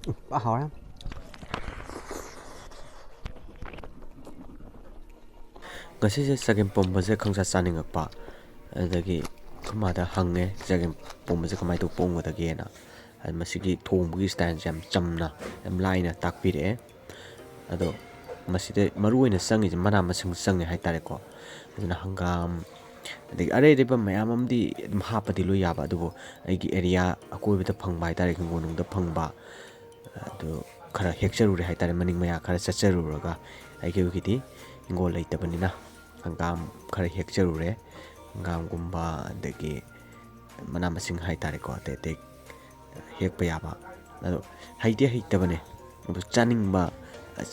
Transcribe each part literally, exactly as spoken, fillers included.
ꯎꯝ, ꯐꯖꯅ ꯍꯥꯎꯔꯦ꯫ ꯉꯁꯤꯁꯦ ꯆꯒꯦꯝ ꯄꯣꯝꯕꯁꯦ ꯈꯪꯆꯥ ꯆꯥꯅꯤꯡꯉꯛꯄ, ꯑꯗꯨꯗꯒꯤ ꯑꯩꯈꯣꯏ ꯃꯥꯗ ꯍꯪꯉꯦ, "ꯆꯒꯦꯝ ꯄꯣꯝꯕꯁꯦ ꯀꯃꯥꯏꯅ ꯇꯧꯕ ꯄꯣꯝꯒꯗꯒꯦꯅ?" ꯑꯗ ꯃꯁꯤꯒꯤ ꯊꯣꯡꯕꯒꯤ ꯁ꯭ꯇꯥꯏꯜꯁꯦ ꯌꯥꯝ ꯆꯝꯅ, ꯌꯥꯝ ꯂꯥꯏꯅ ꯇꯥꯛꯄꯤꯔꯛꯑꯦ꯫ ꯑꯗꯣ ꯃꯁꯤꯗ ꯃꯔꯨ ꯑꯣꯏꯅ ꯆꯪꯉꯤꯁꯦ ꯃꯅꯥ ꯃꯁꯤꯡ ꯆꯪꯉꯦ ꯍꯥꯏꯇꯥꯔꯦꯀꯣ꯫ ꯑꯗꯨꯅ ꯍꯪꯒꯥꯝ, ꯑꯗꯒꯤ ꯑꯔꯩ ꯑꯔꯩꯕ ꯃꯌꯥꯝ ꯑꯃꯗꯤ ꯑꯗꯨꯝ ꯍꯥꯞꯄꯗꯤ ꯂꯣꯏ ꯌꯥꯕ, ꯑꯗꯨꯕꯨ ꯑꯩꯒꯤ ꯑꯦꯔꯤꯌꯥ ꯑꯀꯣꯏꯕꯗ ꯐꯪꯕ ꯍꯥꯏꯇꯥꯔꯦ, ꯍꯤꯡꯒꯣꯜꯅꯨꯡꯗ ꯐꯪꯕ, ꯑꯗꯨ ꯈꯔ ꯍꯦꯛꯆꯔꯨꯔꯦ ꯍꯥꯏꯇꯥꯔꯦ, ꯃꯅꯤꯡ ꯃꯌꯥ ꯈꯔ ꯆꯠꯆꯔꯨꯔꯒ꯫ ꯑꯩꯈꯣꯏꯒꯤꯗꯤ ꯍꯤꯡꯒꯣꯜ ꯂꯩꯇꯕꯅꯤꯅ ꯍꯪꯒꯥꯝ ꯈꯔ ꯍꯦꯛꯆꯔꯨꯔꯦ, ꯍꯪꯒꯥꯝꯒꯨꯝꯕ, ꯑꯗꯒꯤ ꯃꯅꯥ ꯃꯁꯤꯡ ꯍꯥꯏꯇꯥꯔꯦꯀꯣ, ꯑꯇꯩ ꯑꯇꯩ ꯍꯦꯛꯄ ꯌꯥꯕ꯫ ꯑꯗꯣ ꯍꯩꯗꯤ ꯍꯩꯇꯕꯅꯦ, ꯑꯗꯣ ꯆꯥꯅꯤꯡꯕ,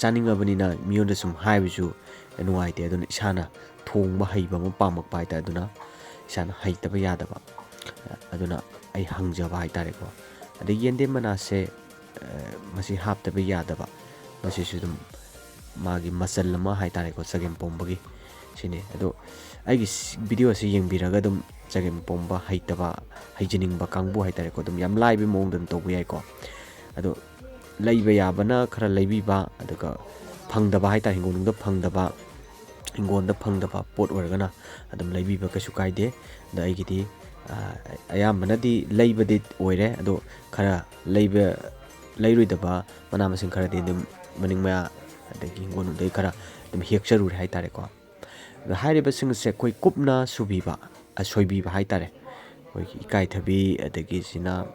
ꯆꯥꯅꯤꯡꯉꯕꯅꯤꯅ ꯃꯤꯉꯣꯟꯗ ꯁꯨꯝ ꯍꯥꯏꯕꯁꯨ ꯅꯨꯡꯉꯥꯏꯇꯦ, ꯑꯗꯨꯅ ꯏꯁꯥꯅ ꯊꯣꯡꯕ ꯍꯩꯕ ꯑꯃ ꯄꯥꯝꯃꯛꯄ ꯍꯥꯏꯇꯥꯔꯦ, ꯑꯗꯨꯅ ꯏꯁꯥꯅ ꯍꯩꯇꯕ ꯌꯥꯗꯕ, ꯑꯗꯨꯅ ꯑꯩ ꯍꯪꯖꯕ ꯍꯥꯏꯇꯥꯔꯦꯀꯣ꯫ ꯑꯗꯩ ꯌꯦꯟꯗꯦꯝ ꯃꯅꯥꯁꯦ, ꯑ, ꯃꯁꯤ ꯍꯥꯞꯇꯕ ꯌꯥꯗꯕ, ꯃꯁꯤꯁꯨ ꯑꯗꯨꯝ ꯃꯥꯒꯤ ꯃꯆꯜ ꯑꯃ ꯍꯥꯏꯇꯥꯔꯦꯀꯣ, ꯆꯒꯦꯝ ꯄꯣꯝꯕꯒꯤ꯫ ꯁꯤꯅꯤ꯫ ꯑꯗꯣ ꯑꯩꯒꯤ ꯁꯤ-, video ꯑꯁꯤ ꯌꯦꯡꯕꯤꯔꯒ ꯑꯗꯨꯝ ꯆꯒꯦꯝ ꯄꯣꯝꯕ ꯍꯩꯇꯕ, ꯍꯩꯖꯅꯤꯡꯕ ꯀꯥꯡꯕꯨ ꯍꯥꯏꯇꯥꯔꯦꯀꯣ, ꯑꯗꯨꯝ ꯌꯥꯝ ꯂꯥꯏꯕ ꯃꯑꯣꯡꯗ ꯑꯗꯨꯝ ꯇꯧꯕ ꯌꯥꯏꯀꯣ꯫ ꯑꯗꯣ ꯂꯩꯕ ꯌꯥꯕꯅ ꯈꯔ ꯂꯩꯕꯤꯕ, ꯑꯗꯨꯒ ꯐꯪꯗꯕ ꯍꯥꯏꯇꯥꯔꯦ, ꯍꯤꯡꯒꯣꯜꯅꯨꯡꯗ ꯐꯪꯗꯕ, ꯍꯤꯡꯒꯣꯜꯗ ꯐꯪꯗꯕ ꯄꯣꯠ ꯑꯣꯏꯔꯒꯅ ꯑꯗꯨꯝ ꯂꯩꯕꯤꯕ ꯀꯩꯁꯨ ꯀꯥꯏꯗꯦ꯫ ꯑꯗꯣ ꯑꯩꯒꯤꯗꯤ, ꯑ, ꯑꯌꯥꯝꯕꯅꯗꯤ ꯂꯩꯕꯗꯤ ꯑꯣꯏꯔꯦ, ꯑꯗꯣ ꯈꯔ ꯂꯩꯕ, ꯂꯩꯔꯣꯏꯗꯕ ꯃꯅꯥ ꯃꯁꯤꯡ ꯈꯔꯗꯤ ꯑꯗꯨꯝ ꯃꯅꯤꯡ ꯃꯌꯥ ꯑꯗꯒꯤ ꯍꯤꯡꯒꯣꯜꯅꯨꯡꯗꯒꯤ ꯈꯔ ꯑꯗꯨꯝ ꯍꯦꯛꯆꯔꯨꯔꯦ ꯍꯥꯏꯇꯥꯔꯦꯀꯣ꯫ ꯑꯗꯣ ꯍꯥꯏꯔꯤꯕꯁꯤꯡ ꯑꯁꯦ ꯑꯩꯈꯣꯏ ꯀꯨꯞꯅ ꯁꯨꯕꯤꯕ, ꯑ, ꯁꯣꯏꯕꯤꯕ ꯍꯥꯏꯇꯥꯔꯦ꯫ ꯑꯩꯈꯣꯏꯒꯤ ꯏꯀꯥꯏꯊꯕꯤ, ꯑꯗꯒꯤ ꯁꯤꯅ,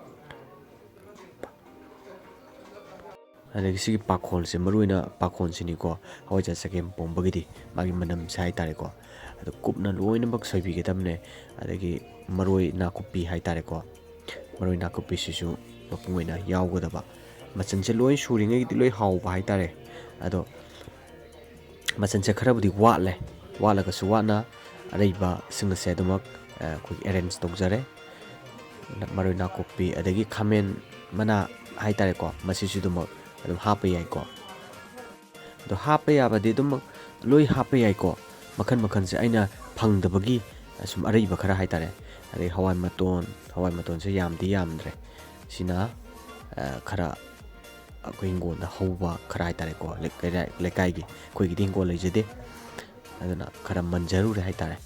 ꯑꯗꯒꯤ ꯁꯤꯒꯤ ꯄꯥꯈꯣꯟꯁꯦ, ꯃꯔꯨ ꯑꯣꯏꯅ ꯄꯥꯈꯣꯟꯁꯤꯅꯤꯀꯣ, ꯍꯋꯥꯏꯖꯥꯔ ꯆꯒꯦꯝ ꯄꯣꯝꯕꯒꯤꯗꯤ ꯃꯥꯒꯤ ꯃꯅꯝꯁꯦ ꯍꯥꯏꯇꯥꯔꯦꯀꯣ꯫ ꯑꯗꯣ ꯀꯨꯞꯅ ꯂꯣꯏꯅꯃꯛ ꯁꯣꯏꯕꯤꯒꯗꯕꯅꯦ꯫ ꯑꯗꯒꯤ ꯃꯔꯣꯏ ꯅꯥꯀꯨꯞꯄꯤ ꯍꯥꯏꯇꯥꯔꯦꯀꯣ, ꯃꯔꯣꯏ ꯅꯥꯀꯨꯞꯄꯤꯁꯤꯁꯨ ꯃꯄꯨꯡ ꯑꯣꯏꯅ ꯌꯥꯎꯒꯗꯕ꯫ ꯃꯆꯜꯁꯦ ꯂꯣꯏ ꯁꯨꯔꯤꯉꯩꯗꯤ ꯂꯣꯏ ꯍꯥꯎꯕ ꯍꯥꯏꯇꯥꯔꯦ꯫ ꯑꯗꯣ ꯃꯆꯜꯁꯦ ꯈꯔꯕꯨꯗꯤ ꯋꯥꯠꯂꯦ, ꯋꯥꯠꯂꯒꯁꯨ ꯋꯥꯠꯅ ꯑꯔꯩꯕꯁꯤꯡ ꯑꯁꯦ ꯑꯗꯨꯃꯛ, ꯑ, ꯑꯩꯈꯣꯏꯒꯤ arrange ꯇꯧꯖꯔꯦ꯫ ꯃꯔꯣꯏ ꯅꯥꯀꯨꯞꯄꯤ, ꯑꯗꯒꯤ ꯈꯥꯃꯦꯟ ꯃꯅꯥ ꯍꯥꯏꯇꯥꯔꯦꯀꯣ, ꯃꯁꯤꯁꯨ ꯑꯗꯨꯃꯛ ꯑꯗꯨꯝ ꯍꯥꯞꯄ ꯌꯥꯏꯀꯣ꯫ ꯑꯗꯣ ꯍꯥꯞꯄ ꯌꯥꯕꯗꯤ ꯑꯗꯨꯝ ꯂꯣꯏ ꯍꯥꯞꯄ ꯌꯥꯏꯀꯣ꯫ ꯃꯈꯜ ꯃꯈꯜꯁꯦ ꯑꯩꯅ ꯐꯪꯗꯕꯒꯤ ꯁꯨꯝ ꯑꯔꯩꯕ ꯈꯔ ꯍꯥꯏꯇꯥꯔꯦ꯫ ꯑꯗꯩ ꯍꯋꯥꯏ ꯃꯇꯣꯟ, ꯍꯋꯥꯏ ꯃꯇꯣꯟꯁꯦ ꯌꯥꯝꯗꯤ ꯌꯥꯝꯗ꯭ꯔꯦ꯫ ꯁꯤꯅ, ꯑ, ꯈꯔ ꯑꯩꯈꯣꯏ ꯍꯤꯡꯒꯣꯜꯗ ꯍꯧꯕ ꯈꯔ ꯍꯥꯏꯇꯥꯔꯦꯀꯣ, ꯂꯩ-, ꯂꯩꯀꯥꯏ-, ꯂꯩꯀꯥꯏꯒꯤ, ꯑꯩꯈꯣꯏꯒꯤꯗꯤ ꯍꯤꯡꯒꯣꯜ ꯂꯩꯖꯗꯦ꯫ ꯑꯗꯨꯅ ꯈꯔ ꯃꯟꯖꯔꯨꯔꯦ ꯍꯥꯏꯇꯥꯔꯦ꯫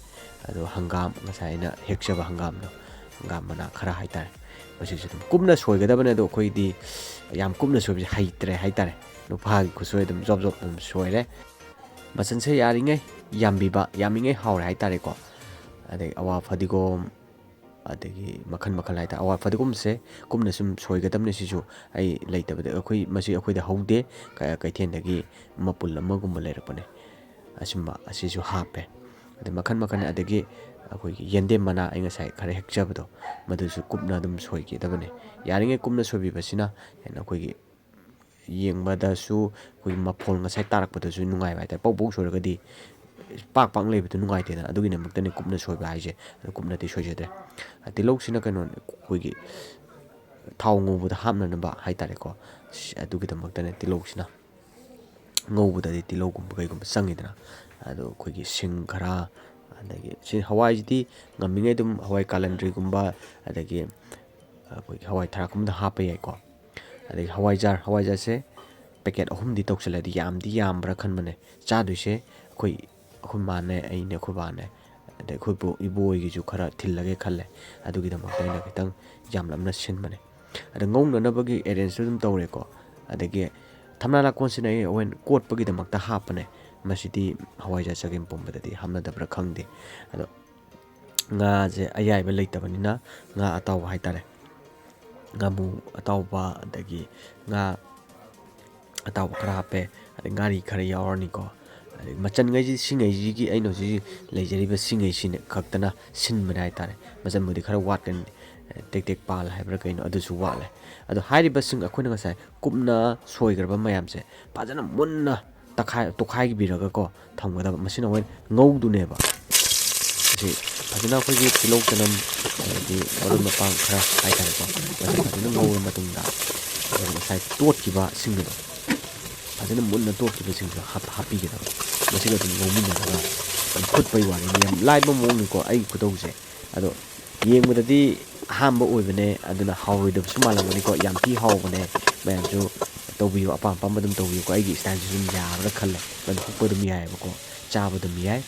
ꯑꯗꯣ ꯍꯪꯒꯥꯝ, ꯉꯁꯥꯏ ꯑꯩꯅ ꯍꯦꯛꯆꯕ ꯍꯪꯒꯥꯝꯗꯣ, ꯍꯪꯒꯥꯝ ꯃꯅꯥ ꯈꯔ ꯍꯥꯏꯇꯥꯔꯦ, ꯃꯁꯤꯁꯨ ꯑꯗꯨꯝ ꯀꯨꯞꯅ ꯁꯣꯏꯒꯗꯕꯅꯦ꯫ ꯑꯗꯣ ꯑꯩꯈꯣꯏꯗꯤ ꯌꯥꯝ ꯀꯨꯞꯅ ꯁꯣꯏꯕꯁꯦ ꯍꯩꯇ꯭ꯔꯦ ꯍꯥꯏꯇꯥꯔꯦ꯫ ꯅꯨꯄꯥꯒꯤ ꯈꯨꯠꯁꯣꯏ ꯑꯗꯨꯝ ꯖꯣꯞ ꯖꯣꯞ ꯑꯗꯨꯝ ꯁꯣꯏꯔꯦ꯫ ꯃꯆꯜꯁꯦ ꯌꯥꯔꯤꯉꯩ ꯌꯥꯝꯕꯤꯕ, ꯌꯥꯝꯃꯤꯉꯩ ꯍꯥꯎꯔꯦ ꯍꯥꯏꯇꯥꯔꯦꯀꯣ꯫ ꯑꯗꯩ ꯑꯋꯥ ꯐꯗꯤꯒꯣꯝ, ꯑꯗꯒꯤ ꯃꯈꯜ ꯃꯈꯜ ꯍꯥꯏꯇꯥꯔꯦ꯫ ꯑꯋꯥ ꯐꯗꯤꯒꯣꯝꯁꯦ ꯀꯨꯞꯅ ꯁꯨꯝ ꯁꯣꯏꯒꯗꯕꯅꯦ꯫ ꯁꯤꯁꯨ ꯑꯩ ꯂꯩꯇꯕꯗ, ꯑꯩꯈꯣꯏ, ꯃꯁꯤ ꯑꯩꯈꯣꯏꯗ ꯍꯧꯗꯦ, ꯀ-, ꯀꯩꯊꯦꯜꯗꯒꯤ ꯃꯄꯨꯜ ꯑꯃꯒꯨꯝꯕ ꯂꯩꯔꯛꯄꯅꯦ꯫ ꯑꯁꯨꯝꯕ ꯑꯁꯤꯁꯨ ꯍꯥꯞꯄꯦ꯫ ꯑꯗꯩ ꯃꯈꯜ ꯃꯈꯜ, ꯑꯗꯒꯤ ꯑꯩꯈꯣꯏꯒꯤ ꯌꯦꯟꯗꯦꯝ ꯃꯅꯥ, ꯑꯩ ꯉꯁꯥꯏ ꯈꯔ ꯍꯦꯛꯆꯕꯗꯣ, ꯃꯗꯨꯁꯨ ꯀꯨꯞꯅ ꯑꯗꯨꯝ ꯁꯣꯏꯒꯗꯕꯅꯦ꯫ ꯌꯥꯔꯤꯉꯩ ꯀꯨꯞꯅ ꯁꯣꯏꯕꯤꯕꯁꯤꯅ ꯍꯦꯟꯅ ꯑꯩꯈꯣꯏꯒꯤ ꯌꯦꯡꯕꯗꯁꯨ, ꯑꯩꯈꯣꯏꯒꯤ ꯃꯐꯣꯜ ꯉꯁꯥꯏ ꯇꯥꯔꯛꯄꯗꯁꯨ ꯅꯨꯡꯉꯥꯏꯕ ꯍꯥꯏꯇꯥꯔꯦ꯫ ꯄꯧ ꯄꯧ ꯁꯣꯏꯔꯒꯗꯤ ꯄꯥꯛ ꯄꯥꯛ ꯂꯩꯕꯗꯨ ꯅꯨꯡꯉꯥꯏꯇꯦꯗꯅ, ꯑꯗꯨꯒꯤꯗꯃꯛꯇꯅꯤ ꯀꯨꯞꯅ ꯁꯣꯏꯕ ꯍꯥꯏꯁꯦ꯫ ꯑꯗꯨ ꯀꯨꯞꯅꯗꯤ ꯁꯣꯏꯖꯗ꯭ꯔꯦ꯫ ꯇꯤꯜꯍꯧꯁꯤꯅ ꯀꯩꯅꯣꯅꯦ, ꯑꯩꯈꯣꯏꯒꯤ ꯊꯥꯎ ꯉꯧꯕꯗ ꯍꯥꯞꯅꯅꯕ ꯍꯥꯏꯇꯥꯔꯦꯀꯣ, ꯁꯤ-, ꯑꯗꯨꯒꯤꯗꯃꯛꯇꯅꯦ ꯇꯤꯜꯍꯧꯁꯤꯅ꯫ ꯉꯧꯕꯗꯗꯤ ꯇꯤꯜꯍꯧꯒꯨꯝꯕ ꯀꯩꯒꯨꯝꯕ ꯆꯪꯉꯤꯗꯅ, ꯑꯗꯣ ꯑꯩꯈꯣꯏꯒꯤ ꯁꯤꯡ ꯈꯔ, ꯑꯗꯒꯤ ꯁꯤ ꯍꯋꯥꯏꯁꯤꯗꯤ ꯉꯝꯃꯤꯉꯩ ꯑꯗꯨꯝ ꯍꯋꯥꯏ ꯀꯥꯂꯟꯗ꯭ꯔꯤꯒꯨꯝꯕ, ꯑꯗꯒꯤ ꯑꯩꯈꯣꯏꯒꯤ ꯍꯋꯥꯏ ꯊꯔꯥꯛꯀꯨꯝꯕꯗ ꯍꯥꯞꯄ ꯌꯥꯏꯀꯣ꯫ ꯑꯗꯒꯤ ꯍꯋꯥꯏꯖꯥꯔ, ꯍꯋꯥꯏꯖꯥꯔꯁꯦ ꯄꯦꯀꯦꯠ ꯑꯍꯨꯝꯗꯤ ꯇꯧꯁꯜꯂꯗꯤ ꯌꯥꯝꯗꯤ ꯌꯥꯝꯕ꯭ꯔꯥ ꯈꯟꯕꯅꯦ꯫ ꯆꯥꯗꯣꯏꯁꯦ ꯑꯩꯈꯣꯏ, ꯑꯩꯈꯣꯏ ꯃꯥꯅꯦ, ꯑꯩꯅꯦ, ꯑꯩꯈꯣꯏ ꯕꯥꯅꯦ, ꯑꯗꯩ ꯑꯩꯈꯣꯏ ꯕꯣ-, ꯏꯕꯣꯏꯒꯤꯁꯨ ꯈꯔ ꯊꯤꯜꯂꯒꯦ ꯈꯜꯂꯦ꯫ ꯑꯗꯨꯒꯤꯗꯃꯛꯇ ꯑꯩꯅ ꯈꯤꯇꯪ ꯌꯥꯝꯂꯞꯅ ꯁꯤꯟꯕꯅꯦ꯫ ꯑꯗ ꯉꯧꯅꯅꯕꯒꯤ ꯑꯦꯔꯦꯟꯖꯇꯨ ꯑꯗꯨꯝ ꯇꯧꯔꯦꯀꯣ꯫ ꯑꯗꯒꯤ ꯊꯝꯅꯥ ꯂꯥꯀꯣꯟꯁꯤꯅ ꯑꯩ ꯍꯣꯔꯦꯟ ꯀꯣꯠꯄꯒꯤꯗꯃꯛꯇ ꯍꯥꯞꯄꯅꯦ꯫ ꯃꯁꯤꯗꯤ ꯍꯋꯥꯏꯖꯥꯔ ꯆꯒꯦꯝ ꯄꯣꯝꯕꯗꯗꯤ ꯍꯥꯞꯅꯗꯕ꯭ꯔꯥ ꯈꯪꯗꯦ꯫ ꯑꯗꯣ ꯉꯥꯁꯦ ꯑꯌꯥꯏꯕ ꯂꯩꯇꯕꯅꯤꯅ ꯉꯥ ꯑꯇꯥꯎꯕ ꯍꯥꯏꯇꯥꯔꯦ꯫ ꯉꯥꯃꯨ ꯑꯇꯥꯎꯕ, ꯑꯗꯒꯤ ꯉꯥ ꯑꯇꯥꯎꯕ ꯈꯔ ꯍꯥꯞꯄꯦ, ꯑꯗꯩ ꯉꯥꯔꯤ ꯈꯔ ꯌꯥꯎꯔꯅꯤꯀꯣ꯫ ꯑꯗꯩ ꯃꯆꯟꯈꯩꯁꯤ, ꯁꯤꯡꯉꯩꯁꯤꯒꯤ, ꯑꯩꯅ ꯍꯧꯖꯤꯛ ꯂꯩꯖꯔꯤꯕ ꯁꯤꯡꯉꯩꯁꯤꯅ ꯈꯛꯇꯅ ꯁꯤꯟꯕꯅꯦ ꯍꯥꯏꯇꯥꯔꯦ꯫ ꯃꯆꯟꯕꯨꯗꯤ ꯈꯔ ꯋꯥꯠꯀꯅꯤ, ꯇꯦꯛ ꯇꯦꯛ ꯄꯥꯜ ꯍꯥꯏꯕ꯭ꯔꯥ ꯀꯩꯅꯣ, ꯑꯗꯨꯁꯨ ꯋꯥꯠꯂꯦ꯫ ꯑꯗꯣ ꯍꯥꯏꯔꯤꯕꯁꯤꯡ ꯑꯩꯈꯣꯏꯅ ꯉꯁꯥꯏ ꯀꯨꯞꯅ ꯁꯣꯏꯈ꯭ꯔꯕ ꯃꯌꯥꯝꯁꯦ ꯐꯖꯅ ꯃꯨꯟꯅ ꯇꯛꯈꯥꯏ-, ꯇꯣꯈꯥꯏꯕꯤꯔꯒꯀꯣ ꯊꯝꯒꯗꯕ꯫ ꯃꯁꯤꯅ ꯍꯣꯔꯦꯟ ꯉꯧꯗꯨꯅꯦꯕ꯫ ꯁꯤ ꯐꯖꯅ ꯑꯩꯈꯣꯏꯒꯤ ꯇꯤꯜꯍꯧ ꯆꯅꯝ, ꯑꯗꯒꯤ ꯃꯔꯣꯏ ꯃꯄꯥꯡ ꯈꯔ ꯍꯥꯏꯇꯥꯔꯦꯀꯣ, ꯃꯁꯤ ꯐꯖꯅ ꯉꯧꯔ ꯃꯇꯨꯡꯗ ꯑꯩꯈꯣꯏ ꯉꯁꯥꯏ ꯇꯣꯠꯈꯤꯕ ꯁꯤꯡꯗꯣ, ꯐꯖꯅ ꯃꯨꯟꯅ ꯇꯣꯠꯈꯤꯕ ꯁꯤꯡꯗꯣ ꯍꯥꯞ-, ꯍꯥꯞꯄꯤꯒꯗꯕ꯫ ꯃꯁꯤꯒ ꯑꯗꯨꯝ ꯉꯧꯃꯤꯟꯅꯔꯒ ꯑꯗꯨꯝ ꯐꯨꯠꯄꯩ ꯋꯥꯔꯤꯅꯤ꯫ ꯌꯥꯝ ꯂꯥꯏꯕ ꯃꯑꯣꯡꯅꯤꯀꯣ ꯑꯩꯒꯤ ꯈꯨꯇꯧꯁꯦ꯫ ꯑꯗꯣ ꯌꯦꯡꯕꯗꯗꯤ ꯑꯍꯥꯟꯕ ꯑꯣꯏꯕꯅꯦ, ꯑꯗꯨꯅ ꯍꯥꯎꯔꯣꯏꯗꯕꯁꯨ ꯃꯥꯜꯂꯝꯒꯅꯤꯀꯣ꯫ ꯌꯥꯝ ꯊꯤ ꯍꯥꯎꯕꯅꯦ꯫ ꯃꯌꯥꯝꯁꯨ ꯇꯧꯕꯤꯌꯨ, ꯑꯄꯥꯝ ꯑꯄꯥꯝꯕ ꯑꯗꯨꯝ ꯇꯧꯕꯤꯌꯨꯀꯣ꯫ ꯑꯩꯒꯤ ꯏꯁꯇꯥꯏꯜꯁꯤꯁꯨ ꯑꯗꯨꯝ ꯌꯥꯕ꯭ꯔꯥ ꯈꯜꯂꯦ, ꯑꯗꯨꯝ ꯍꯨꯛꯄ ꯑꯗꯨꯝ ꯌꯥꯏꯑꯕꯀꯣ, ꯆꯥꯕ ꯑꯗꯨꯝ ꯌꯥꯏ꯫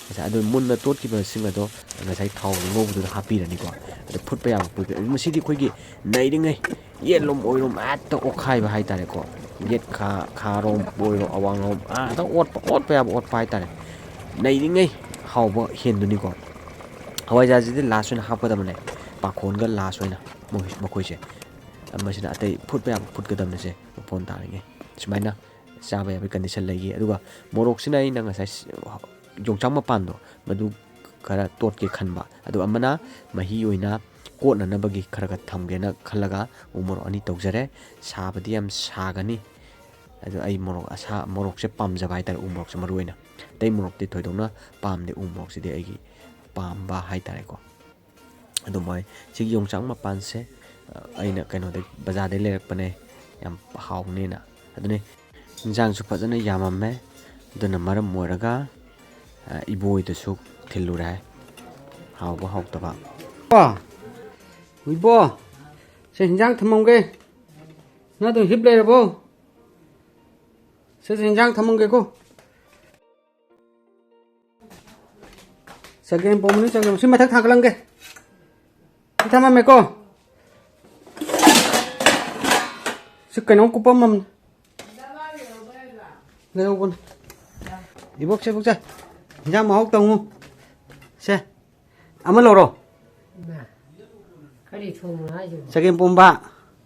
ꯉꯁꯥꯏ ꯑꯗꯨ ꯃꯨꯟꯅ ꯇꯣꯠꯈꯤꯕꯁꯤꯡ ꯑꯗꯣ ꯉꯁꯥꯏ ꯊꯥꯎ ꯉꯧꯕꯗꯨꯗ ꯍꯥꯞꯄꯤꯔꯅꯤꯀꯣ꯫ ꯑꯗꯨ ꯐꯨꯠꯄ ꯌꯥꯕ ꯐꯨꯠꯄꯤꯔꯅꯤ꯫ ꯃꯁꯤꯗꯤ ꯑꯩꯈꯣꯏꯒꯤ ꯅꯩꯔꯤꯉꯩ ꯌꯦꯠꯂꯣꯝ ꯑꯣꯏꯔꯣꯝ ꯍꯦꯛꯇ ꯑꯣꯠꯈꯥꯏꯕ ꯍꯥꯏꯇꯥꯔꯦꯀꯣ꯫ ꯌꯦꯠ ꯈꯥ ꯈꯥꯔꯣꯝ ꯑꯣꯏꯔꯣ, ꯑꯋꯥꯡꯂꯣꯝ ꯑꯥꯗ ꯑꯣꯠꯄ, ꯑꯣꯠꯄ ꯌꯥꯕ ꯑꯣꯠꯄ ꯍꯥꯏꯇꯥꯔꯦ꯫ ꯅꯩꯔꯤꯉꯩ ꯍꯥꯎꯕ ꯍꯦꯟꯗꯣꯏꯅꯤꯀꯣ꯫ ꯍꯋꯥꯏꯖꯥꯔꯁꯤꯗꯤ ꯂꯥꯁ ꯑꯣꯏꯅ ꯍꯥꯞꯀꯗꯕꯅꯦ, ꯄꯥꯈꯣꯟꯒ ꯂꯥꯁ ꯑꯣꯏꯅ ꯃꯈꯣꯏ-, ꯃꯈꯣꯏꯁꯦ꯫ ꯃꯁꯤꯅ ꯑꯇꯩ ꯐꯨꯠꯄ ꯌꯥꯕ ꯐꯨꯠꯀꯗꯕꯅꯤꯁꯦ, ꯃꯐꯣꯟ ꯇꯥꯔꯤꯉꯩ꯫ ꯁꯨꯃꯥꯏꯅ ꯆꯥꯕ ꯌꯥꯕꯒꯤ ꯀꯟꯗꯤꯁꯟ ꯂꯩꯈꯤ꯫ ꯑꯗꯨꯒ ꯃꯣꯔꯣꯛꯁꯤꯅ ꯑꯩꯅ ꯉꯁꯥꯏ ꯌꯣꯡꯆꯥꯛ ꯃꯄꯥꯟꯗꯣ, ꯃꯗꯨ ꯈꯔ ꯇꯣꯠꯀꯦ ꯈꯟꯕ꯫ ꯑꯗꯨ ꯑꯃꯅ ꯃꯍꯤ ꯑꯣꯏꯅ ꯀꯣꯠꯅꯅꯕꯒꯤ ꯈꯔ ꯈꯔ ꯊꯝꯒꯦꯅ ꯈꯜꯂꯒ ꯎ ꯃꯣꯔꯣꯛ ꯑꯅꯤ ꯇꯧꯖꯔꯦ꯫ ꯁꯥꯕꯗꯤ ꯌꯥꯝ ꯁꯥꯒꯅꯤ꯫ ꯑꯗꯨ ꯑꯩ ꯃꯣꯔꯣꯛ ꯑꯁꯥ-, ꯃꯣꯔꯣꯛꯁꯦ ꯄꯥꯝꯖꯕ ꯍꯥꯏꯇꯥꯔꯦ, ꯎ ꯃꯣꯔꯣꯛꯁꯦ ꯃꯔꯨ ꯑꯣꯏꯅ꯫ ꯑꯇꯩ ꯃꯣꯔꯣꯛꯇꯤ ꯊꯣꯏꯗꯣꯛꯅ ꯄꯥꯝꯗꯦ, ꯎ ꯃꯣꯔꯣꯛꯁꯤꯗꯤ ꯑꯩꯒꯤ ꯄꯥꯝꯕ ꯍꯥꯏꯇꯥꯔꯦꯀꯣ꯫ ꯑꯗꯨ ꯃꯣꯏ ꯁꯤꯒꯤ ꯌꯣꯡꯆꯥꯛ ꯃꯄꯥꯟꯁꯦ, ꯑ, ꯑꯩꯅ ꯀꯩꯅꯣꯗ, ꯕꯖꯥꯔꯗꯩ ꯂꯩꯔꯛꯄꯅꯦ, ꯌꯥꯝ ꯍꯥꯎꯅꯦꯅ꯫ ꯑꯗꯨꯅꯦ, ꯏꯟꯖꯥꯡꯁꯨ ꯐꯖꯅ ꯌꯥꯝꯃꯝꯃꯦ, ꯑꯗꯨꯅ ꯃꯔꯝ ꯑꯣꯏꯔꯒ, ꯑ, ꯏꯕꯣꯏꯗꯁꯨ ꯊꯤꯜꯂꯨꯔꯦ ꯍꯥꯏ, ꯍꯥꯎꯕ ꯍꯥꯎꯇꯕ꯫ ꯀꯣ, ꯏꯕꯣ, ꯁꯦ ꯏꯟꯖꯥꯡ ꯊꯝꯃꯝꯒꯦ, ꯅꯪ ꯑꯗꯨꯝ ꯍꯤꯞ ꯂꯩꯔꯕꯣ? ꯁꯦ, ꯁꯦ ꯏꯟꯖꯥꯡ ꯊꯝꯃꯝꯒꯦꯀꯣ꯫ ꯆꯒꯦꯝ ꯄꯣꯝꯕꯅꯤ, ꯆꯒꯦꯝ꯫ ꯁꯤ ꯃꯊꯛ ꯊꯥꯡꯒꯠꯂꯝꯒꯦ꯫ ꯁꯤ ꯊꯝꯃꯝꯃꯦꯀꯣ꯫ ꯁꯤ ꯀꯩꯅꯣꯝ ꯀꯨꯞꯄꯝꯃꯝꯅꯤ꯫ ꯂꯩꯍꯧꯕꯅꯤ꯫ ꯏꯕꯣꯛꯁꯦ, ꯏꯕꯣꯛꯁꯦ꯫ ꯏꯟꯖꯥꯡ ꯃꯍꯥꯎ ꯇꯪꯉꯨ꯫ ꯁꯦ꯫ ꯑꯃ ꯂꯧꯔꯣ꯫ ꯏꯃꯥ, ꯀꯔꯤ ꯊꯣꯡꯉꯤꯅꯣ ꯍꯥꯏꯁꯤꯕꯣ? ꯆꯒꯦꯝ ꯄꯣꯝꯕ꯫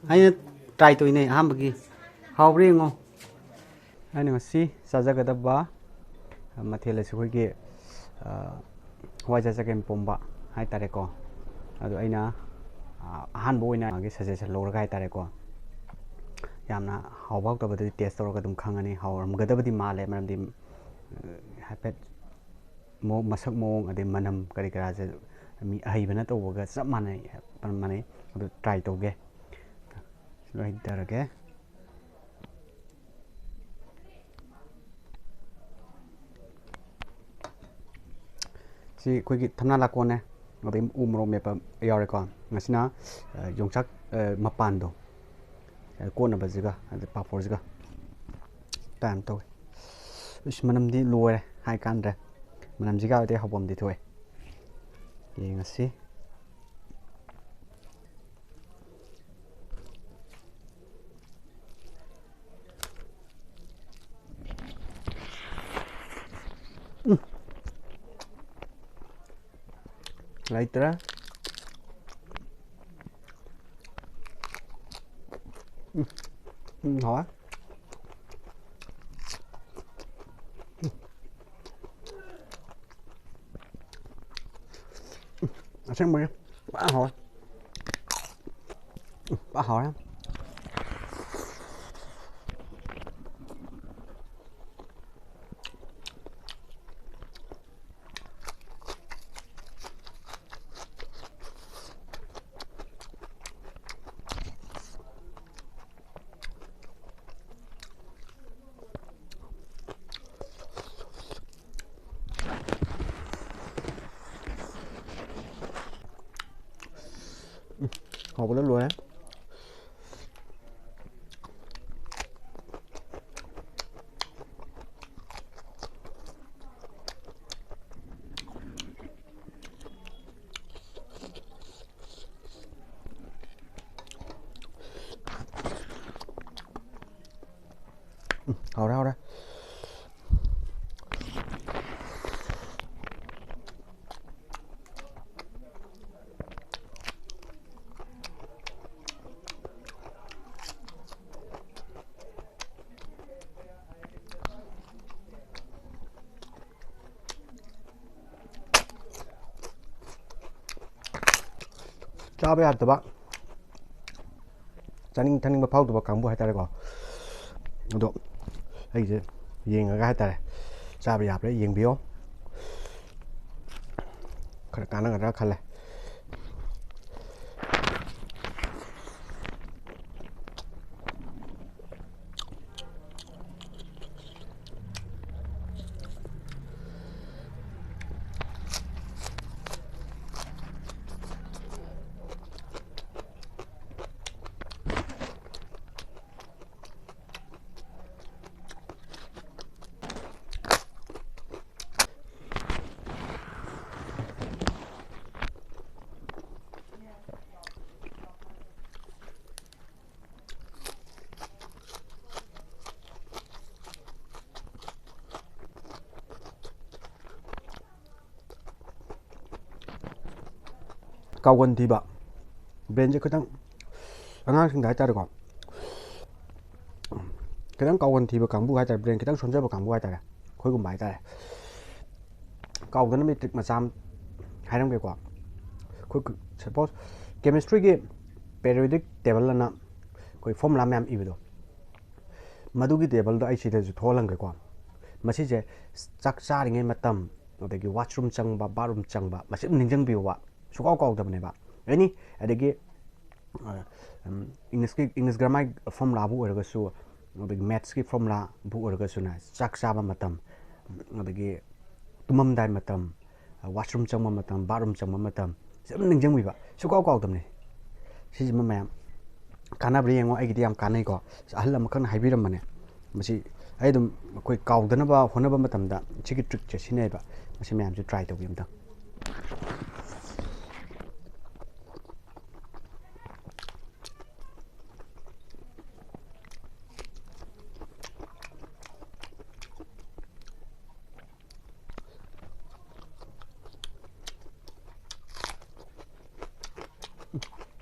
ꯑꯩꯅ ꯇ꯭ꯔꯥꯏ ꯇꯧꯔꯤꯅꯦ ꯑꯍꯥꯟꯕꯒꯤ꯫ ꯍꯥꯎꯕ꯭ꯔꯥ ꯌꯦꯡꯉꯣ꯫ ꯑꯩꯅ ꯉꯁꯤ ꯆꯥꯖꯒꯗꯕ ꯃꯊꯦꯜ ꯑꯁꯤ ꯑꯩꯈꯣꯏꯒꯤ, ꯑ, ꯍꯋꯥꯏꯖꯥꯔ ꯆꯒꯦꯝ ꯄꯣꯝꯕ ꯍꯥꯏꯇꯥꯔꯦꯀꯣ꯫ ꯑꯗꯣ ꯑꯩꯅ, ꯑ, ꯑꯍꯥꯟꯕ ꯑꯣꯏꯅ ꯃꯥꯒꯤ ꯁꯖꯦꯁꯟ ꯂꯧꯔꯒ ꯍꯥꯏꯇꯥꯔꯦꯀꯣ꯫ ꯌꯥꯝꯅ ꯍꯥꯎꯕ ꯍꯥꯎꯇꯕꯗꯨꯗꯤ ꯇꯦꯁ ꯇꯧꯔꯒ ꯑꯗꯨꯝ ꯈꯪꯉꯅꯤ꯫ ꯍꯥꯎꯔꯝꯒꯗꯕꯗꯤ ꯃꯥꯜꯂꯦ, ꯃꯔꯝꯗꯤ, ꯑ, ꯍꯥꯏꯐꯦꯠ ꯃꯑꯣꯡ, ꯃꯁꯛ ꯃꯑꯣꯡ ꯑꯗꯩ ꯃꯅꯝ ꯀꯔꯤ ꯀꯔꯥꯁꯦ ꯃꯤ ꯑꯍꯩꯕꯅ ꯇꯧꯕꯒ ꯆꯞ ꯃꯥꯟꯅꯩ, ꯃꯥꯟꯅꯩ꯫ ꯑꯗꯨ ꯇ꯭ꯔꯥꯏ ꯇꯧꯒꯦ꯫ ꯂꯣꯏ ꯍꯩꯊꯔꯒꯦ꯫ ꯁꯤ ꯑꯩꯈꯣꯏꯒꯤ ꯊꯝꯅꯥ ꯂꯥꯀꯣꯟꯅꯦ, ꯑꯗꯩ ꯎ ꯃꯣꯔꯣꯛ ꯃꯦꯠꯄ ꯌꯥꯎꯔꯦꯀꯣ꯫ ꯃꯁꯤꯅ, ꯑ, ꯌꯣꯡꯆꯥꯛ, ꯑ, ꯃꯄꯥꯟꯗꯣ, ꯀꯣꯠꯅꯕꯁꯤꯒ, ꯑꯗꯩ ꯄꯥꯐꯣꯔꯁꯤꯒ ꯇꯥꯏꯝ ꯇꯧꯋꯦ꯫ ꯏꯁ, ꯃꯅꯝꯗꯤ ꯂꯣꯏꯔꯦ ꯍꯥꯏ ꯀꯥꯟꯗ꯭ꯔꯦ꯫ ꯃꯅꯝꯁꯤꯒ ꯑꯣꯏꯔꯗꯤ ꯍꯧꯐꯝꯗꯤ ꯊꯣꯛꯑꯦ꯫ ꯌꯦꯡꯉꯁꯤ꯫ ꯎꯝ꯫ ꯂꯩꯇ꯭ꯔꯦ꯫ ꯎꯝ꯫ ꯎꯝ, ꯍꯥꯎꯋꯦ꯫ ꯎꯝ꯫ ꯎꯝ, ꯑꯁꯦꯡꯕꯒꯤ ꯐꯖꯅ ꯍꯥꯎꯋꯦ꯫ ꯎꯝ, ꯐꯖꯅ ꯍꯥꯎꯋꯦ꯫ ꯎꯝ, ꯍꯥꯎꯕꯅ ꯂꯣꯏꯔꯦ꯫ ꯎꯝ, ꯍꯥꯎꯔꯦ, ꯍꯥꯎꯔꯦ꯫ ꯆꯥꯕ ꯌꯥꯗꯕ, ꯆꯥꯅꯤꯡ ꯊꯛꯅꯤꯡꯕ ꯐꯥꯎꯗꯕ ꯀꯥꯡꯕꯨ ꯍꯥꯏꯇꯥꯔꯦꯀꯣ꯫ ꯑꯗꯣ ꯑꯩꯁꯦ ꯌꯦꯡꯉꯒ ꯍꯥꯏꯇꯥꯔꯦ, ꯆꯥꯕ ꯌꯥꯕ꯭ꯔꯥ ꯌꯦꯡꯕꯤꯌꯣ꯫ ꯈꯔ ꯀꯥꯟꯅꯒꯗ꯭ꯔꯥ ꯈꯜꯂꯦ꯫ ꯀꯥꯎꯒꯟ ꯊꯤꯕ, brainꯁꯦ ꯈꯤꯇꯪ, ꯑꯉꯥꯡꯁꯤꯡꯗ ꯍꯥꯏꯇꯥꯔꯦꯀꯣ, ꯈꯤꯇꯪ ꯀꯥꯎꯒꯟ ꯊꯤꯕ ꯀꯥꯡꯕꯨ ꯍꯥꯏꯇꯥꯔꯦ, brain ꯈꯤꯇꯪ ꯁꯣꯟꯖꯕ ꯀꯥꯡꯕꯨ ꯍꯥꯏꯇꯥꯔꯦ, ꯑꯩꯈꯣꯏꯒꯨꯝꯕ ꯍꯥꯏꯇꯥꯔꯦ꯫ ꯀꯥꯎꯗꯅꯕꯒꯤ trick ꯃꯆꯥ ꯑꯃ ꯍꯥꯏꯔꯝꯒꯦꯀꯣ꯫ ꯑꯩꯈꯣꯏ suppose chemistryꯒꯤ periodic table ꯑꯅ ꯑꯩꯈꯣꯏ formula ꯃꯌꯥꯝ ꯏꯕꯗꯣ, ꯃꯗꯨꯒꯤ tableꯗꯣ ꯑꯩ ꯁꯤꯗꯁꯨ ꯊꯣꯛꯍꯜꯂꯝꯒꯦꯀꯣ꯫ ꯃꯁꯤꯁꯦ ꯆꯥꯛ ꯆꯥꯔꯤꯉꯩ ꯃꯇꯝ, ꯑꯗꯒꯤ washroom ꯆꯪꯕ, bathroom ꯆꯪꯕ, ꯃꯁꯤ ꯑꯗꯨꯝ ꯅꯤꯡꯁꯤꯡꯕꯤꯌꯣꯕ, ꯁꯨꯀꯥꯎ ꯀꯥꯎꯗꯕꯅꯦꯕ꯫ Any, ꯑꯗꯒꯤ, ꯑ, ꯎꯝ, Englishꯀꯤ, English grammarꯒꯤ formulaꯕꯨ ꯑꯣꯏꯔꯒꯁꯨ, ꯑꯗꯒꯤ mathsꯀꯤ formulaꯕꯨ ꯑꯣꯏꯔꯒꯁꯨꯅꯦ, ꯆꯥꯛ ꯆꯥꯕ ꯃꯇꯝ, ꯑꯗꯒꯤ ꯇꯨꯝꯃꯝꯗꯥꯏ ꯃꯇꯝ, washroom ꯆꯪꯕ ꯃꯇꯝ, bathroom ꯆꯪꯕ ꯃꯇꯝ, ꯁꯤ ꯑꯗꯨꯝ ꯅꯤꯡꯁꯤꯡꯕꯤꯕ, ꯁꯨꯀꯥꯎ ꯀꯥꯎꯗꯕꯅꯤ꯫ ꯁꯤꯁꯤꯃ ꯃꯌꯥꯝ ꯀꯥꯟꯅꯕ꯭ꯔꯥ ꯌꯦꯡꯉꯣ, ꯑꯩꯒꯤꯗꯤ ꯌꯥꯝ ꯀꯥꯟꯅꯩꯀꯣ꯫ ꯑꯍꯜ ꯑꯃꯈꯛꯅ ꯍꯥꯏꯕꯤꯔꯝꯕꯅꯦ꯫ ꯃꯁꯤ ꯑꯩ ꯑꯗꯨꯝ, ꯑꯩꯈꯣꯏ ꯀꯥꯎꯗꯅꯕ ꯍꯣꯠꯅꯕ ꯃꯇꯝꯗ ꯁꯤꯒꯤ trickꯁꯦ ꯁꯤꯖꯤꯟꯅꯩꯌꯦꯕ꯫ ꯃꯁꯤ ꯃꯌꯥꯝꯁꯨ try ꯇꯧꯕꯤꯌꯨ ꯑꯝꯇꯪ꯫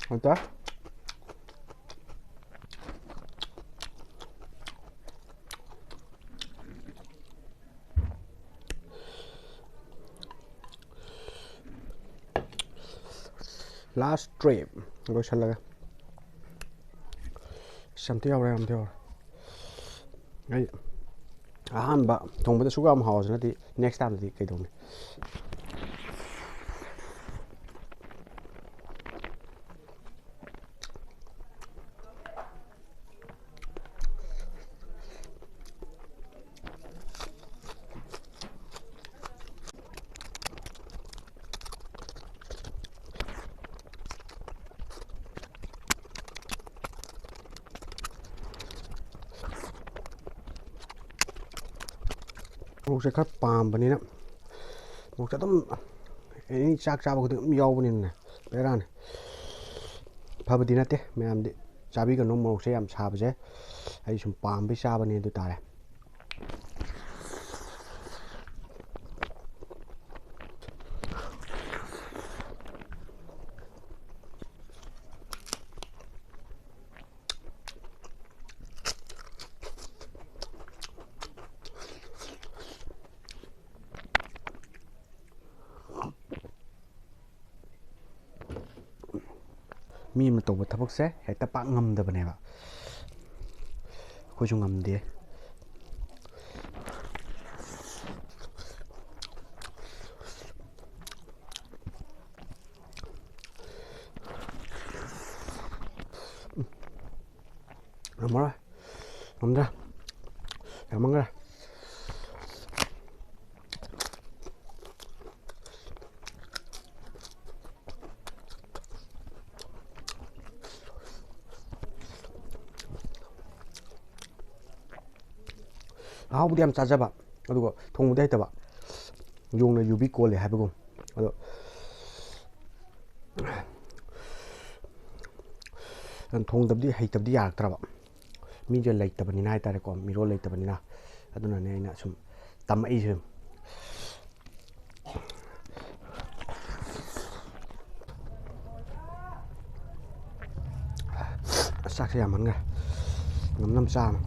ꯍꯥꯎꯇꯦ꯫ Last trip ꯂꯣꯏꯁꯜꯂꯒꯦ꯫ ꯑꯁ, ꯌꯥꯝ ꯊꯤ ꯍꯥꯎꯔꯦ, ꯌꯥꯝ ꯊꯤ ꯍꯥꯎꯔꯦ꯫ ꯑꯩ ꯑꯍꯥꯟꯕ ꯊꯣꯡꯕꯗ ꯑꯁꯨꯛ ꯌꯥꯝ ꯍꯥꯎꯕꯁꯤ ꯅꯠꯇꯦ, next timeꯗꯗꯤ ꯀꯩꯗꯧꯅꯤ? ꯃꯣꯔꯣꯛꯁꯦ ꯈꯔ ꯄꯥꯝꯕꯅꯤꯅ, ꯃꯣꯔꯣꯛꯁꯦ ꯑꯗꯨꯝ ꯑꯦꯅꯤ ꯆꯥꯛ ꯆꯥꯕ ꯈꯨꯗꯤꯡ ꯑꯗꯨꯝ ꯌꯥꯎꯕꯅꯤꯅꯅꯦ, ꯕꯦꯔꯥꯅꯤ꯫ ꯐꯕꯗꯤ ꯅꯠꯇꯦ, ꯃꯌꯥꯝꯗꯤ ꯆꯥꯕꯤꯒꯅꯨ ꯃꯣꯔꯣꯛꯁꯦ ꯌꯥꯝ ꯁꯥꯕꯁꯦ꯫ ꯑꯩ ꯁꯨꯝ ꯄꯥꯝꯕꯩ ꯆꯥꯕꯅꯤ ꯑꯗꯨ ꯇꯥꯔꯦ꯫ ꯃꯤ ꯑꯃꯅ ꯇꯧꯕ ꯊꯕꯛꯁꯦ ꯍꯦꯛꯇ ꯄꯥꯛ ꯉꯝꯗꯕꯅꯦꯕ꯫ ꯑꯩꯈꯣꯏꯁꯨ ꯉꯝꯗꯦ꯫ ꯉꯝꯃꯔꯣꯏ꯫ ꯉꯝꯗ꯭ꯔꯦ꯫ ꯌꯥꯝꯃꯟꯈ꯭ꯔꯦ꯫ ꯑꯍꯥꯎꯕꯗꯤ ꯌꯥꯝ ꯆꯥꯖꯕ, ꯑꯗꯨꯒ ꯊꯣꯡꯕꯗꯤ ꯍꯩꯇꯕ꯫ ꯌꯣꯡꯅ ꯌꯨꯕꯤ ꯀꯣꯜꯂꯦ ꯍꯥꯏꯕꯒꯨꯝ꯫ ꯑꯗꯣ ꯊꯣꯡꯗꯕꯗꯤ, ꯍꯩꯇꯕꯗꯤ ꯌꯥꯔꯛꯇ꯭ꯔꯕ꯫ ꯃꯤꯁꯦ ꯂꯩꯇꯕꯅꯤꯅ ꯍꯥꯏꯇꯥꯔꯦꯀꯣ, ꯃꯤꯔꯣꯜ ꯂꯩꯇꯕꯅꯤꯅ꯫ ꯑꯗꯨꯅꯅꯦ ꯑꯩꯅ ꯁꯨꯝ ꯇꯝꯃꯛꯏꯁꯦ꯫ ꯑꯁ, ꯆꯥꯛꯁꯦ ꯌꯥꯝꯃꯟꯈ꯭ꯔꯦ꯫ ꯉꯝꯅꯕ ꯆꯥꯕꯅꯤ꯫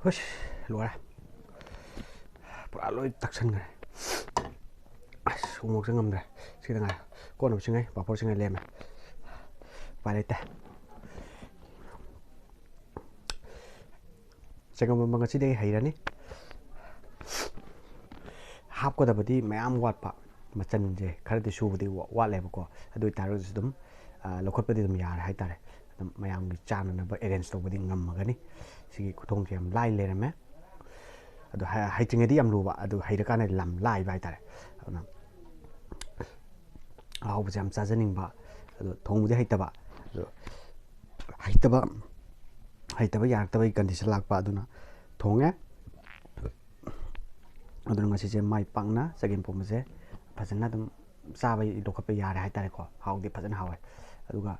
ꯍꯨꯏꯁ, ꯂꯣꯏꯔꯦ꯫ ꯄꯨꯔꯥ ꯂꯣꯏ ꯇꯛꯁꯟꯈ꯭ꯔꯦ꯫ ꯑꯁ, ꯎꯃꯣꯔꯣꯛꯁꯦ ꯉꯝꯗ꯭ꯔꯦ꯫ ꯁꯤꯗ ꯉꯥꯏꯔꯦ꯫ ꯀꯣꯟꯅꯕ ꯁꯤꯡꯉꯩ, ꯄꯥꯐꯣꯔ ꯁꯤꯡꯉꯩ ꯂꯦꯝꯃꯦ꯫ ꯎꯄꯥꯏ ꯂꯩꯇꯦ꯫ ꯆꯒꯦꯝ ꯄꯣꯝꯕ ꯉꯁꯤꯗꯤ ꯑꯩ ꯍꯩꯔꯅꯤ꯫ ꯍꯥꯞꯀꯗꯕꯗꯤ ꯃꯌꯥꯝ ꯋꯥꯠꯄ, ꯃꯆꯜꯁꯦ ꯈꯔꯗꯤ ꯁꯨꯕꯗꯤ ꯋꯥ-, ꯋꯥꯠꯂꯦꯕꯀꯣ꯫ ꯑꯗꯨ ꯑꯣꯏꯇꯥꯔꯒꯁꯨ ꯑꯗꯨꯝ, ꯑ, ꯂꯧꯈꯠꯄꯗꯤ ꯑꯗꯨꯝ ꯌꯥꯔꯦ ꯍꯥꯏꯇꯥꯔꯦ꯫ ꯑꯗꯨꯝ ꯃꯌꯥꯝꯒꯤ ꯆꯥꯅꯅꯕ arrange ꯇꯧꯕꯗꯤ ꯉꯝꯃꯒꯅꯤ꯫ ꯁꯤꯒꯤ ꯈꯨꯊꯣꯡꯁꯦ ꯌꯥꯝ ꯂꯥꯏ ꯂꯩꯔꯝꯃꯦ꯫ ꯑꯗꯣ ꯍ-, ꯍꯩꯇ꯭ꯔꯤꯉꯩꯗꯤ ꯌꯥꯝ ꯂꯨꯕ, ꯑꯗꯨ ꯍꯩꯔꯀꯥꯟꯗ ꯌꯥꯝ ꯂꯥꯏꯕ ꯍꯥꯏꯇꯥꯔꯦ꯫ ꯑꯗꯨꯅ ꯑꯍꯥꯎꯕꯁꯦ ꯌꯥꯝ ꯆꯥꯖꯅꯤꯡꯕ, ꯑꯗꯣ ꯊꯣꯡꯕꯗꯤ ꯍꯩꯇꯕ, ꯑꯗꯣ ꯍꯩꯇꯕ, ꯍꯩꯇꯕ ꯌꯥꯔꯛꯇꯕꯒꯤ condition ꯂꯥꯛꯄ, ꯑꯗꯨꯅ ꯊꯣꯡꯉꯦ꯫ ꯑꯗꯨꯅ ꯉꯁꯤꯁꯦ ꯃꯥꯏ ꯄꯥꯛꯅ ꯆꯒꯦꯝ ꯄꯣꯝꯕꯁꯦ ꯐꯖꯅ ꯑꯗꯨꯝ ꯆꯥꯕ ꯂꯧꯈꯠꯄ ꯌꯥꯔꯦ ꯍꯥꯏꯇꯥꯔꯦꯀꯣ꯫ ꯍꯥꯎꯗꯤ ꯐꯖꯅ ꯍꯥꯎꯋꯦ꯫ ꯑꯗꯨꯒ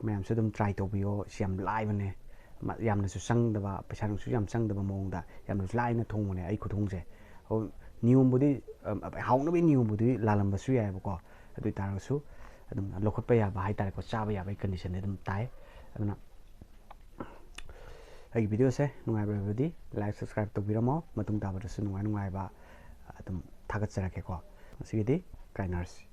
ꯃꯌꯥꯝꯁꯨ ꯑꯗꯨꯝ try ꯇꯧꯕꯤꯌꯣ꯫ ꯁꯤ ꯌꯥꯝ ꯂꯥꯏꯕꯅꯦ꯫ ꯃ-, ꯌꯥꯝꯅꯁꯨ ꯆꯪꯗꯕ, ꯄꯩꯁꯥ ꯅꯨꯡꯁꯨ ꯌꯥꯝ ꯆꯪꯗꯕ ꯃꯑꯣꯡꯗ ꯌꯥꯝꯅꯁꯨ ꯂꯥꯏꯅ ꯊꯣꯡꯕꯅꯦ ꯑꯩ ꯈꯨꯊꯣꯡꯁꯦ꯫ ꯑꯣ, ꯅꯤꯌꯣꯝꯕꯨꯗꯤ, ꯑ, ꯍꯥꯎꯅꯕꯒꯤ ꯅꯤꯌꯣꯝꯕꯨꯗꯤ ꯂꯥꯜꯂꯝꯕꯁꯨ ꯌꯥꯏꯑꯕꯀꯣ꯫ ꯑꯗꯨ ꯑꯣꯏ ꯇꯥꯔꯒꯁꯨ ꯑꯗꯨꯝ ꯂꯧꯈꯠꯄ ꯌꯥꯕ ꯍꯥꯏ ꯇꯥꯔꯦꯀꯣ, ꯆꯥꯕ ꯌꯥꯕꯒꯤ condition ꯗꯤ ꯑꯗꯨꯝ ꯇꯥꯏ꯫ ꯑꯗꯨꯅ ꯑꯩꯒꯤ video ꯁꯦ ꯅꯨꯡꯉꯥꯏꯕꯤꯔꯕꯗꯤ like, subscribe ꯇꯧꯕꯤꯔꯝꯃꯣ꯫ ꯃꯇꯨꯡ ꯇꯥꯕꯗꯁꯨ ꯅꯨꯡꯉꯥꯏ ꯅꯨꯡꯉꯥꯏꯕ ꯑꯗꯨꯝ ꯊꯥꯒꯠꯆꯔꯛꯀꯦꯀꯣ꯫ ꯉꯁꯤꯒꯤꯗꯤ ꯀꯥꯏꯅꯔꯁꯤ꯫